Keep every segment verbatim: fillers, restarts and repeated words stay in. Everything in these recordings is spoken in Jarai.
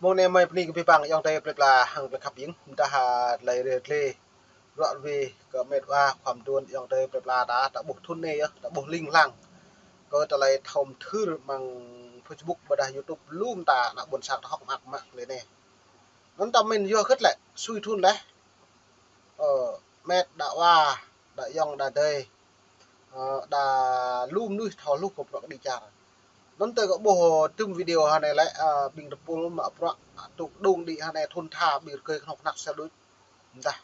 Mông anai mơi bơni kơ abih bang ayŏng adơi plơi pla hăng plơi khăp ƀing, dah, a, tơlơi rơlê, rơlê ruă ruê kơ met wa khua mơduôn ayŏng adơi plơi pla ta, ta ƀuh thŭn anai yơh, ta ƀuh ling lang. Kơ tơlơi thâo mơthưr amăng Facebook ƀôdah YouTube lŏm ta ană ƀôn sang ta hŏk mơak mă tơlơi anai. Anŭn ta mĭn yua hơget lĕ, sui thŭn laih. Ơ, met đa wa, đa ayŏng, đa adơi, ơ, đa lu mơnuih thâo hluh kơ bruă kơđi čar. Anŭn tơl kâo ƀuh tơm video hơnai lĕ, ơ, ƀing tơpul mă bruă, ơ, tŭ đung đĭ hơnai thŭn tha ƀing rơgơi kơnuk kơna sel đuč. Dah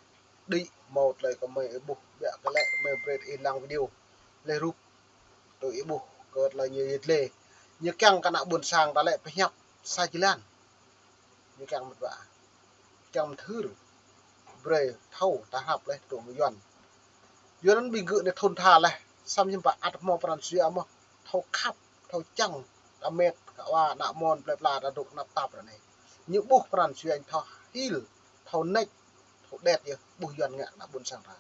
đĭ hmâo tơlơi kơ mơi ƀuh, biă kơ lĕ mơi brơi ih lăng video. Leh rup tui ih ƀuh kơ tơlơi ñu yet lê. Ñu kiăng kơ ană ƀôn sang ta lĕ pơhiăp sa jơlan. Ñu kiăng mơ̆t wa. Kiăng mơthưr. Brơi thâo ta hrăp leh tơm Yuan. Yuan anŭn ƀing gơ̆ anai thŭn tha leh. Samơ̆ hiư̆m pă ăt hmâo pran jua mơ̆n. Thâo khăp, thâo čang, ta met, kơ wa, ană mơ̆n, plơi pla, ta dŏ kơnăp tap ră anai. Ñu ƀuh pran jua ñu thâo hil, thâo neč, thâo đet yơh, ƀuh Yuan ngă ană ƀôn sang ta.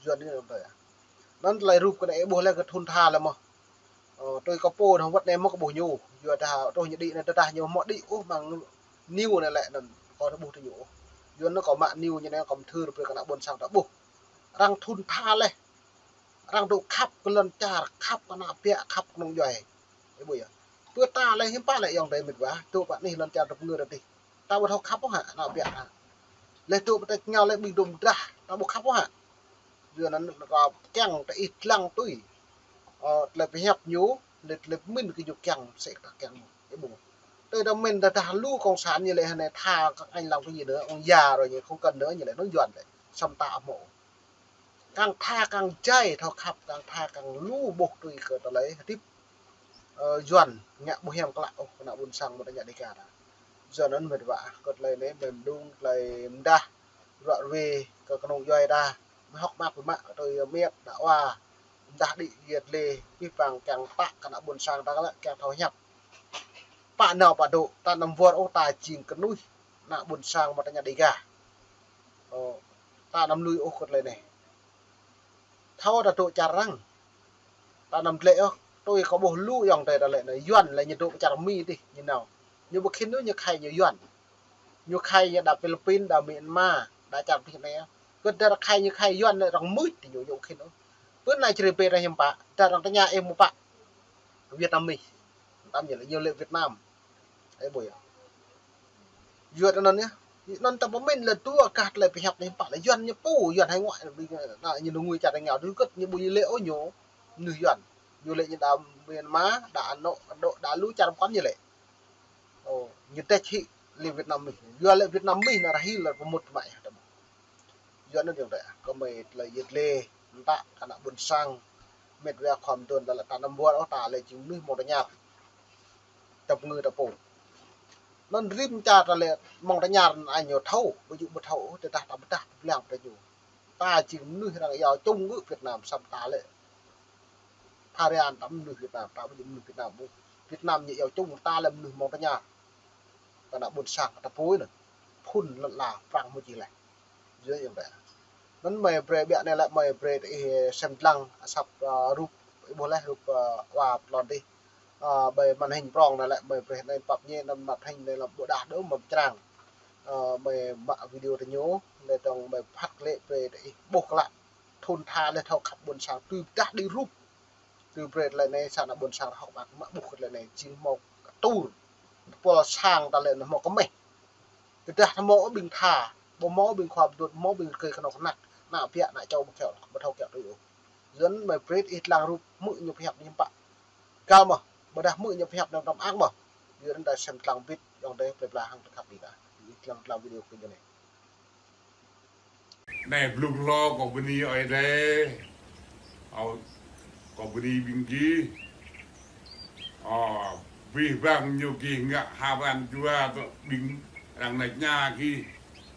Yuan anai anŭn tơlơi. Anŭn tơlơi rup kơ anai ih ƀuh leh kơ thŭn tha leh mơ̆n. Ơ, tui kâo pô anŭn wơ̆t anai mơ̆n kâo ƀuh ñu. Yua dah truh ñu đĭ anai tơdah ñu hmâo đĭ ôh amăng niu anai lĕ anŭn kâo ƀuh tui ñu ôh. Yuan anŭn kâo mă niu ñu anai kâo mơthưr brơi kơ ană ƀôn sang ta ƀuh. Arăng thŭn tha leh. Arăng dŏ khăp kơ lŏn čar, khăp kơ ană biă, khăp kơ kơnung djuai. Ih ƀuh yơh. Pơ ta lĕ hiư̆m pă lĕ ayŏng adơi met wa, dŏ pơ anih lŏn čar ta pơngơ̆ ta dih. Ta ƀu thâo khăp ôh hă, ană biă hă. Leh dŏ pơ ta čơngao lĕ ƀing dŏ mơdrah, ta ƀu khăp ôh hă. Yua anŭn ta kiăng ta ih lăng tui. Ơ, tơlơi pơhiăp ñu, leh tơlơi pơmĭn kơ ñu kiăng, sĕ ta kiăng ñu. Ih ƀuh. Tơdah mĭn tơdah lu cộng sản ñu lĕ hơnai tha kơ anh lăng tui ñu đơ, ông già rồi ñu không cần nữa ñu lĕ anŭn Yuan lĕ. Samơ̆ ta hmâo. Kăng tha kăng jai thâo khăp, kăng tha kăng lu ƀuh tui kơ tơlơi hơdip. Ơ, Yuan ngă ƀu hiam klă ôh kơ ană ƀôn sang mơ̆n ta ñă Dêga ta. Yuan anŭn met wa kơ tơlơi anai mơ̆n mơđung tơlơi mơdah ruă ruê kơ kơnung djuai ta. Mơ̆ hŏk mơak pơmă tui met đa wa. Mơdah đĭ yet lê abih bang kiăng pă kơ ană ƀôn sang ta lĕ kiăng thâo hiăp. Pă nao pă dŏ, ta anăm wơr ôh ta jing kơnuih ană ƀôn sang mơ̆n ta ñă Dêga. Ơ, ta anăm lui ôh kơ tơlơi anai. Thâo ta dŏ čar arăng. Ta anăm dlĕ ôh, tui kâo ƀuh lu ayŏng adơi ta lĕ anai, Yuan lĕ ñu dŏ čar Mi dih, ñu nao. Ñu ƀu khĭn ôh ñu khay ñu Yuan. Ñu khay ñu đa Philippin, đa Myanmar, đa čar dih anai. Kơ dah khay ñu khay Yuan lĕ arăng mưč tui ñu, ñu ƀu khĭn ôh. Pơ anai čơrê bê ta hiư̆m pă, dah arăng tơña ih mơ̆ pă. Vietnamese. Tam ñu lĕ, ñu lĕ Việt Nam. Ih ƀuh yơh. Yuan anŭn yơh. Anŭn ta pơmĭn lĕ dua gah tơlơi pơhiăp anai hiư̆m pă lĕ Yuan ñu pô, Yuan hải ngoại, ană ñu nao ngui čar ta ngao, dŭ kơ̆t ñu ƀu lĕ ôh ñu, mơnuih Yuan. Ñu lĕ ñu đa Myanmar, đa Ấn Độ, đa lu čar pơkŏn ñu lĕ. Ơ, ñu tĕč hĭ lĕ Việt Nam mih. Yua lĕ Việt Nam mih anŭn rơhil lĕ pơmŭt mă yơh. Yua anŭn ayŏng adơi, kơ mơi tơlơi yet lê, mơta kơ ană ƀôn sang, met wa khua mơduôn ta lĕ ta anăm wơr ôh ta lĕ jing mơnuih mơ̆ng ta ñar. Ta pơngơ̆ ta pô. Anŭn rĭm čar ta lĕ mơ̆ng ta ñar anŭn ai ñu thâo, ƀu djơ̆ ƀu thâo, tơdah ta pơdah pơblang pơ ñu. Ta jing mơnuih arăng iâu čung gơ̆ Việt Nam samơ̆ ta lĕ. Pha ran ta mơnuih Việt Nam, ta ƀu djơ̆ mơnuih Việt Nam ôh. Việt Nam ñu iâu čung ta lĕ mơnuih mơ̆ng ta ñar. Kơ ană ƀôn sang ta pô anŭn. Phŭn lŏn ala prăng mơ̆ či leh. Yua ayŏng adơi. Anŭn mơi brơi biă anai lĕ mơi brơi ta ih sem lăng asăp, ơ, rup, ih ƀuh leh rup, ơ, wa pơtlon dih. Ơ, ƀơi màn hình prong anai lĕ mơi brơi anai pap ñe anŭn màn hình anai lăm ƀôdah đơ mơ̆ črang. Ơ, mơi mă video ta ñu, anai tong mơi phat klĕ brơi ta ih ƀuh klă. Thŭn tha leh thâo khăp ƀôn sang tui pơdah đĭ rup. Tui brơi tơlơi anai sa ană ƀôn sang hŏk mơak mă ƀuh kơ tơlơi anai jing hmâo kơtur. Tơpul sang ta lĕ anŭn hmâo kơmeh. Tơdah hmâo ƀing tha, ƀu hmâo ƀing khua pơdut, hmâo ƀing rơgơi kơnuk kơna, ană biă, ană čô ƀu thâo, ƀu thâo kiăng tui ôh. Yua anŭn mơi brơi ih lăng rup hmư̆ ñu pơhiăp ñu hiư̆m pă. Gao mơ̆, ƀôdah hmư̆ ñu pơhiăp anŭn tơm ang mơ̆. Yua anŭn ta sem lăng bit, ayŏng adơi plơi pla hăng ta khăp đĭ ta. Ih lăng, lăng video kơ ñu anai. Anai blung hlâo kâo bơni Ơi Adai. Ơ, kâo bơni ƀing gih. Ơ, abih bang ñu gih ngă hơwan jua tơ ƀing arăng nač tơña gih.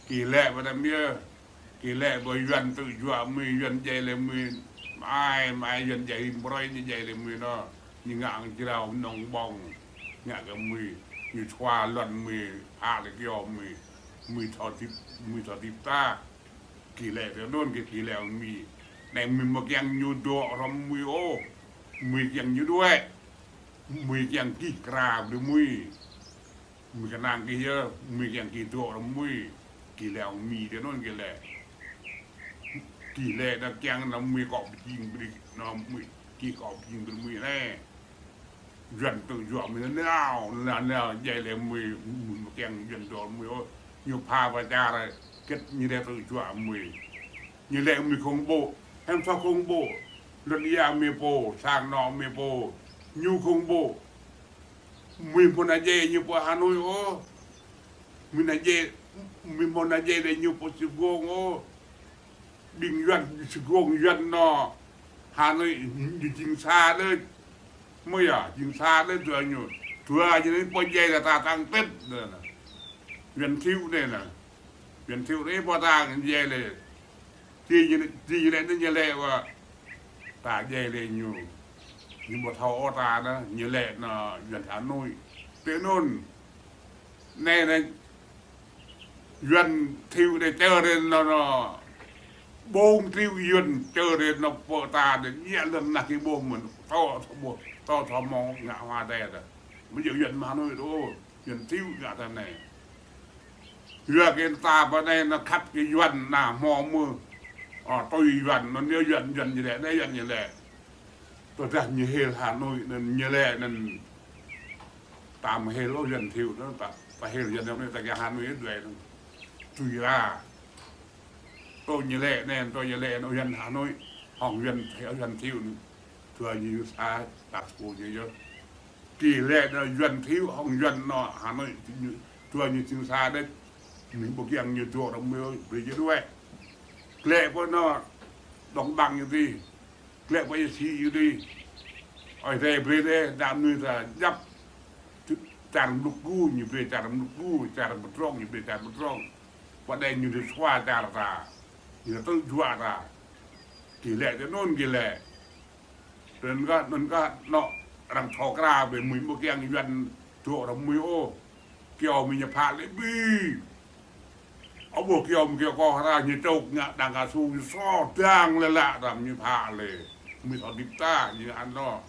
Gih lĕ ƀu đăm yơh. Gih lĕ ƀu Yuan tŭ jua mơi, Yuan djai lĕ mơi. Mơai, mơai Yuan djai rĭm brơi ñu djai lĕ mơi anŭn. Ñu ngă hăng jrao nong ƀong. Ngă kơ mơi, ñu čua lŏn mơi, pha lĕ kyâo mơi. Mơi thâo hơdip, mơi thâo hơdip ta. Gih lĕ tơ anŭn gih, gih lĕ mơi. Anai mơi ƀu kiăng ñu dŏ hrŏm mơi ôh. Mơi kiăng ñu đuaĭ. Mơi kiăng gih kra brơi mơi. Mui kơnang kih yơh, mui kiăng kih dŏ ră mui. Kih lĕ hŏng mi tơ anŭn kih lĕ. Kih lĕ anŭn kiăng anŭn mui kŏ pơjing brơi, anŭn mui kih kŏ pơjing brơi mui anai. Yuan tŭ juă mui nao, nao, nao, djai lĕ mui, mui kiăng Yuan dŏ mui ôh. Ñu pha pơčar, kĕt ñu lĕ tŭ juă mui. Ñu lĕ mui khủng bố, hăm sa khủng bố. Lŏn ia mui pô, sang anŏ mui pô. Ñu khủng bố. Mui hmâo nao djai ñu pơ Hà Nội ôh. Mui nao djai, mui hmâo nao djai lĕ ñu pơ Sài Gòn ôh. Ƀing Yuan, Sài Gòn Yuan anŏ Hà Nội ñu jing sa đôč. Mơi ah, jing sa đôč dua ñu. Dua ñu anai pơ djai lĕ ta tăng tết đôč anai. Yuan Thiệu anai anai. Yuan Thiệu anai pơ ta djai lĕ. Či ñu, či ñu lĕ anai ñu lĕ wa. Ta djai lĕ ñu. Ñu ƀu thâo ôh ta anai, ñu lĕ anŭn Yuan Hà Nội. Tơ anŭn. Anai anai. Yuan Thiệu đe čơ đe anŭn, anŭn. Ƀong Thiệu Yuan čơ đe anŭn pơ ta đe ñĕ lŏn anai kơ ƀong mơ̆n. Tơ, tơ ƀong, tơ, tơ mơ̆ng ngă hua đe đe. Mơi yơh Yuan mơ̆ Hà Nội đôč, Yuan Thiệu ngă ta anai. Yua kơ ta pơ anai anŭn khăp kơ Yuan anŭn hmâo mơ̆. Ơ, tui Yuan, anŭn yơh Yuan, Yuan ñu lĕ, anai Yuan ñu lĕ. Tơdah ñu hil Hà Nội anŭn ñu lĕ anŭn ta mơ̆ hil ôh Yuan Thiệu anŭn ta, ta hil Yuan anŭn ta kiăng Hà Nội đuaĭ anŭn. Tui ra. Tơ ñu lĕ anai, tơ ñu lĕ anŭn Yuan Hà Nội, hŏng Yuan, Yuan Thiệu anŭn. Tơ ñu sa, ta sku ñu yơh. Kih lĕ anŭn Yuan Thiệu hŏng Yuan anŏ Hà Nội, tơ ñu, tơ ñu jing sa đôč. Mui ƀu kiăng ñu dŏ ră mui ôh, brơi ñu đuaĭ. Klĕ pơ anŏ, đồng bằng ñu tih. Klĕ pơ Asia ñu tih. Ơi adai brơi đe, đam nui ta djăp. Čar mluk gu, ñu brơi čar mluk gu, čar pơdrŏng, ñu brơi čar pơdrŏng. Pơ anai ñu tơsua čar ta. Ñu tŭ juă ta. Kih lĕ tơ anŭn kih lĕ. Anŭn kah, anŭn kah anŏ arăng thâo kra brơi mui ƀu kiăng Yuan dŏ ră mui ôh. Kyâo mui ñu phă lĕ ƀĭ. Ơ ƀuh kyâo mui kyâo kơ hra ñu čŏk ngă đang ka su ñu so dang lĕ lă ram ñu phă lĕ. Mui thâo dip ta ñu anŭn.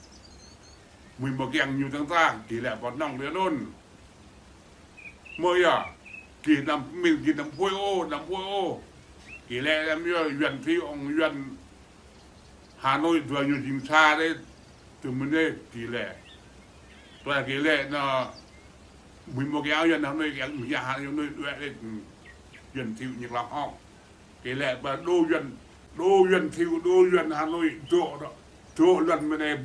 Mui ƀu kiăng ñu tăng ta, kih lĕ pơ anŏ lĕ anŭn. Mơi ah, kih anăm pơmĭn, kih anăm phui ôh, anăm phui ôh. Kih lĕ anăm yơh, Yuan Thiệu hŏng Yuan Hà Nội dua ñu jing sa đôč, tơ mơ̆n đôč, kih lĕ. Tơdah kih lĕ anŭn, mui ƀu kiăng Yuan Hà Nội, kiăng mui Hà Nội đuaĭ đôč, Yuan Thiệu ñu lăng hŏng. Kih lĕ pơ đô Yuan, đô Yuan Thiệu, đô Yuan Hà Nội, dŏ, dŏ, dŏ lŏn mơ̆n anai,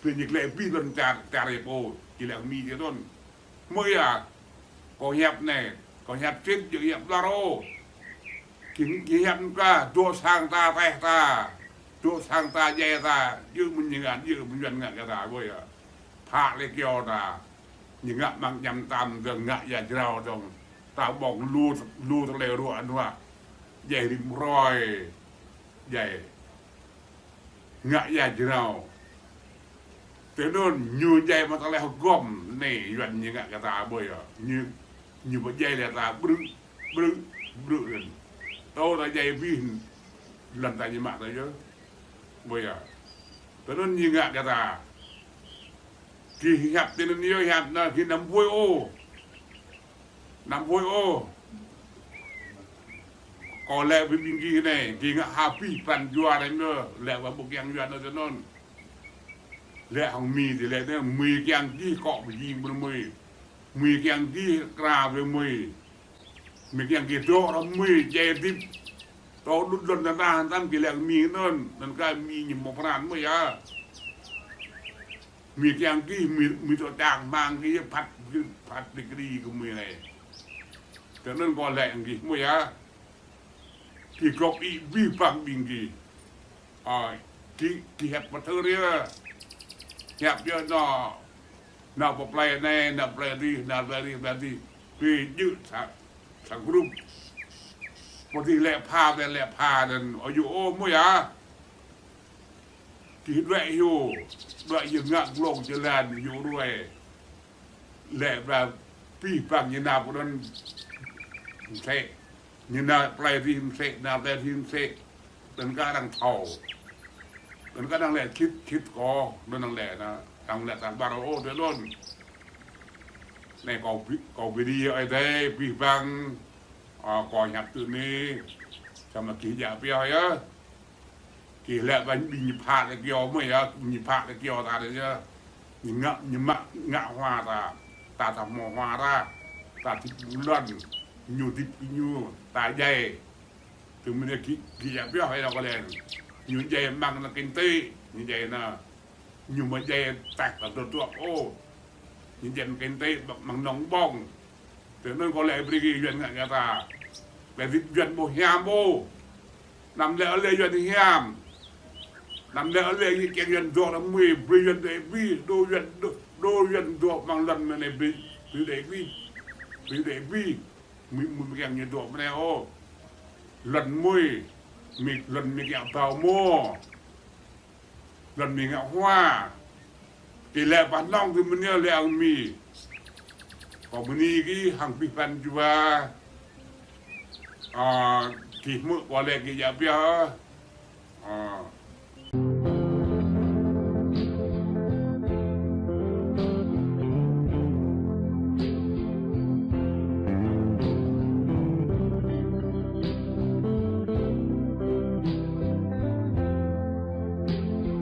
brơi ñu klĕ ƀĭ lŏn čar, čar ih pô, kih lĕ mi tơ anŭn. Mơi ah, kâo hiăp anai, kâo hiăp sĭt, djơ̆ hiăp ƀlŏr ôh. Kih, kih hiăp anŭn kah, dŏ sang ta, teh ta, dŏ sang ta, djai ta, djơ̆ mơ̆n ñu ngă, djơ̆ mơ̆n Yuan ngă kơ ta, ƀơi ah. Phă lĕ kyâo ta, ñu ngă mơ̆ng ñăm tam dơ̆ng, ngă ia jrao dơ̆ng. Ta ƀơ̆ng lu, lu tơlơi ruă anŭn ah. Djai rĭm hrơi, djai. Ngă ia jrao. Tơ anŭn ñu djai mă tơlơi hơgŏm anai Yuan ñu ngă kơ ta ƀơi ah. Ñu, ñu pơdjai lĕ ta brư̆, brư̆, brư̆ anŭn. Tơ ta djai abih lŏn ta ñu mă ta yơh. Ƀơi ah. Tơ anŭn ñu ngă kơ ta. Kih hiăp tơ anŭn yơh hiăp anŭn kih anăm phui ôh. Anăm phui ôh. Kâo lĕ ƀing ƀing gih anai, gih ngă ha abih pran jua anai mơ̆, lĕ wa ƀu kiăng jua anŭn tơ anŭn. Lĕ hŏng mi tih lĕ anai, mui kiăng gih kŏ pơjing brơi mui. Mui kiăng gih kra brơi mui. Mui kiăng gih dŏ ră mui, djai hơdip. Tơ đŭt lŏn tơnah tam kih lĕ hŏng mi anŭn, anŭn kah mi ñu hmâo pran mơi ah. Mui kiăng gih, mui, mui tŏ čang hmang gih, phat, phat dêh kri kơ mui anai. Tơ anŭn kâo lĕ hăng gih mơi ah. Gih gŏp ih abih bang ƀing gih. Ơ, gih, gih hiăp pơthâo yơh. Hiăp yơh anŏ, nao pơ plei anai, nao plei adih, nao plei adih, plei adih. Gih djơ̆ sa, sa grup. Pơ adih lĕ pha, lĕ, lĕ pha, anŭn ơ yơh ôh mơi ah. Gih đuaĭ hyu, đuaĭ hyu ngă glông jơlan hyu ruai. Lĕ ƀra abih bang ñu nao pơ anŭn mơsĕ. Ñu nao plei adih mơsĕ, nao plei adih mơsĕ. Anŭn kah arăng thâo. Anŭn kah arăng lĕ sĭt, sĭt kâo, anŭn arăng lĕ anŭn, arăng lĕ tal ƀar ôh tơ anŭn. Anai kâo pi-, kâo pi ri ơi adai, pih bang, ơ, kâo hiăp tui anai, samơ̆ gih djă pioh yơh. Gih lĕ ƀing ñu pha lĕ kyâo mơ̆ yơh, ñu pha lĕ kyâo ta yơh. Ñu ngă, ñu mă, ngă hua ta, ta, ta hmâo hua ta, ta hơdip lŏn, ñu hơdip ñu, ta djai. Tui mơ̆n anai gih, gih djă pioh yơh kâo lĕ. Ñu djai mơ̆ng anai kinh tế, ñu djai anai. Ñu mă djai tah ta dŏ dŏ ôh. Ñu djai mơ̆ng kinh tế mơ̆ng nong ƀơ̆ng. Tui anŭn kâo lĕ brơi kơ Yuan ngă kơ ta. Lĕ hơdip Yuan ƀu hiam ôh. Anăm lĕ ôh lĕ Yuan hiam. Anăm lĕ ôh lĕ ñu kiăng Yuan dŏ anŭn mơ̆ brơi Yuan đe bi, dŏ Yuan dŏ, dŏ Yuan dŏ mơ̆ng lŏn anai brơi, brơi đe bi. Brơi đe bi. Mơ̆, mơ̆, mơ̆ kiăng ñu dŏ mơ̆ anai ôh. Lŏn mơ̆, mơ̆ lŏn mơ̆ kiăng ƀâo mơ̆. Lŏn mơ̆ ngă hua. Gih lĕ pơhnong tui mơ̆n anai lĕ ang mơ̆. Kâo bơni gih hăng pih bang jua. Ơ, gih hmư̆ kâo lĕ gih djă pioh. Ơ,